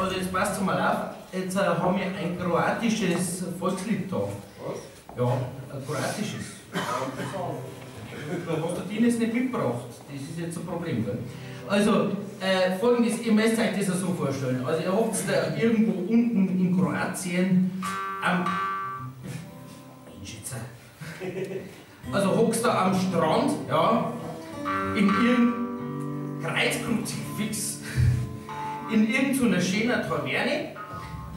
Also jetzt passt mal auf, jetzt haben wir ein kroatisches Volkslied da. Was? Ja, ein kroatisches. Du hast der Dines nicht mitgebracht, das ist jetzt ein Problem. Gell? Also, folgendes, ihr müsst euch das so vorstellen. Also ihr habt da irgendwo unten in Kroatien am... Mensch, jetzt. Also hockst da am Strand, ja, in irgendeinem Kreuzkruzifix, in irgendeiner schönen Taverne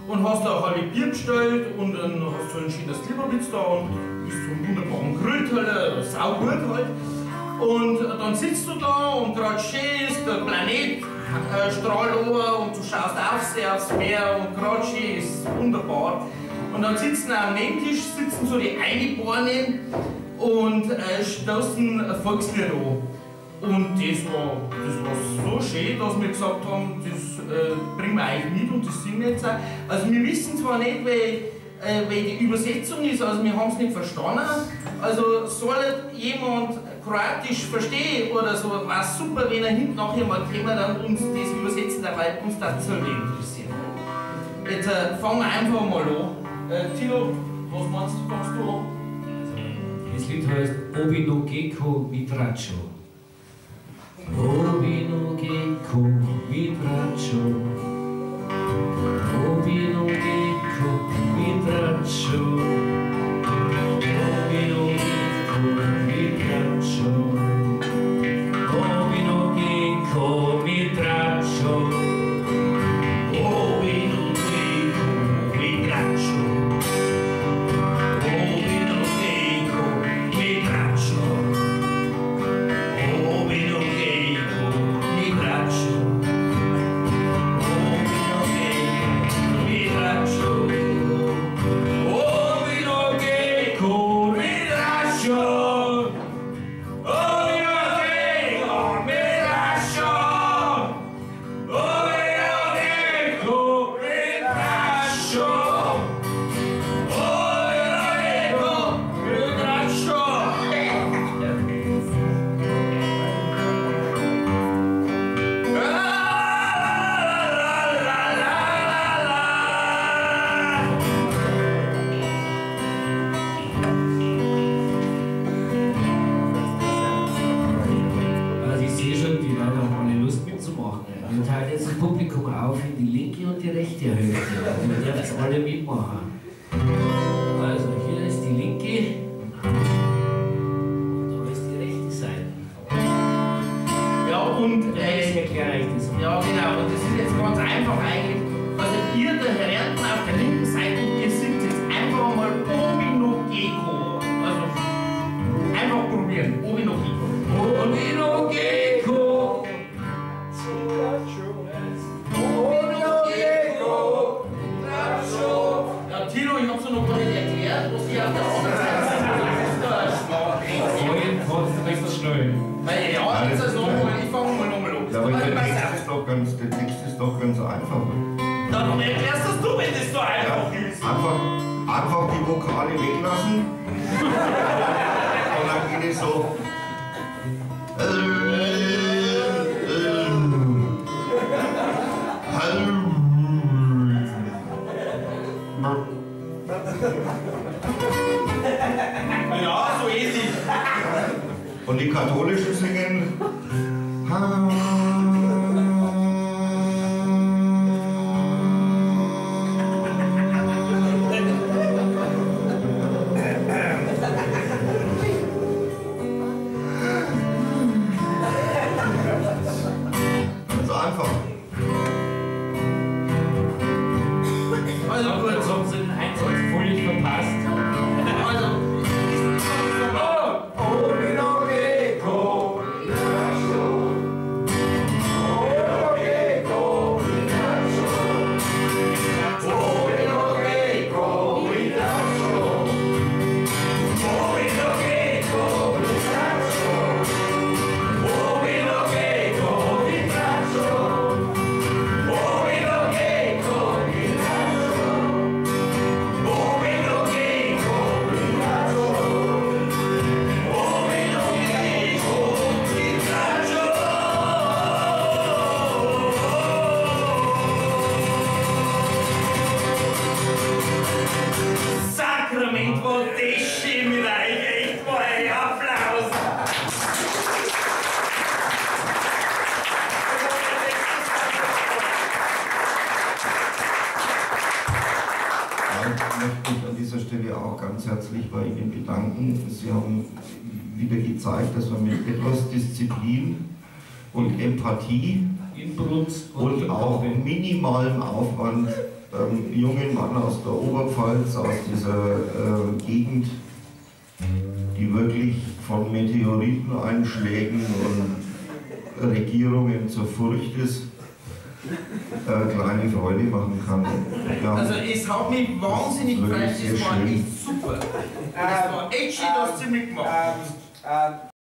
und hast da ein halbe Bier bestellt und dann hast du ein schönes Klipperwitz da und bist so einen wunderbaren Grillteller, saugut halt. Und dann sitzt du da und gerade schön ist, der Planet strahlt runter und du schaust aufs Meer und gerade schön ist wunderbar. Und dann sitzen am Nebentisch sitzen so die Eingeborenen und stoßen ein Volkslied an. Und das war so schön, dass wir gesagt haben, das bringen wir eigentlich mit und das singen wir jetzt auch. Also wir wissen zwar nicht, weil die Übersetzung ist, also wir haben es nicht verstanden. Also soll jemand Kroatisch verstehen oder so, war super, wenn er hinten nachher mal käme, dann uns das übersetzen, weil uns das so interessiert. Jetzt fangen wir einfach mal an. Tilo, was meinst du, fangst du an? Das Lied heißt Obino Gecko Mitracho. Obino Gecko Mitracho. Obino Gecko Mitracho. Obino Gecko Mitracho. Obino Gecko Mitracho. Obino Gecko Mitracho. Obino Gecko Mitracho. Obino Gecko Mitracho. Obino Gecko Mitracho. Obino Gecko Mitracho. Obino Gecko Mitracho. Obino Gecko Mitracho. Obino Gecko Mitracho. Also ich sehe schon, die Leute haben alle Lust mitzumachen. Wir teilen jetzt das Publikum auf in die linke und die rechte Hälfte. Und ihr dürft alle mitmachen. Also hier ist die linke und da ist die rechte Seite. Ja, und Ich erkläre euch das mal. ja, genau, und das ist jetzt ganz einfach eigentlich. Also ihr da hinten auf der linken Seite, ihr singt jetzt einfach mal Obino Gecko. Also einfach probieren, Obino Gecko. Obino Gecko. Obino Gecko. Ja, Tilo, ich hab's dir noch gar nicht erklärt, was die auf der anderen Seite sind. Das ist da. Vorhin warst du recht schnell. Weil, ja, jetzt also nochmal, ich fange mal nochmal an. Ja, aber Also, der pass Text auf. ist doch ganz, der Text ist doch ganz einfach. Dann erklärst das du, wenn das so einfach Ja, ist. einfach die Vokale weglassen. Und dann geht es so. Ja, so ähnlich. Und die katholischen singen. Ganz einfach. Also gut. Jetzt haben sie den Einsatz völlig verpasst. Also, Obino Gecko. möchte mich an dieser Stelle auch ganz herzlich bei Ihnen bedanken. Sie haben wieder gezeigt, dass man mit etwas Disziplin und Empathie Inbrunst und auch minimalem Aufwand jungen Mann aus der Oberpfalz, aus dieser Gegend, die wirklich von Meteoriteneinschlägen und Regierungen zur Furcht ist, kleine Freude machen kann. Ja. Also es hat mich wahnsinnig gefreut, das war echt super. Es war echt schön, dass Sie mitgemacht haben.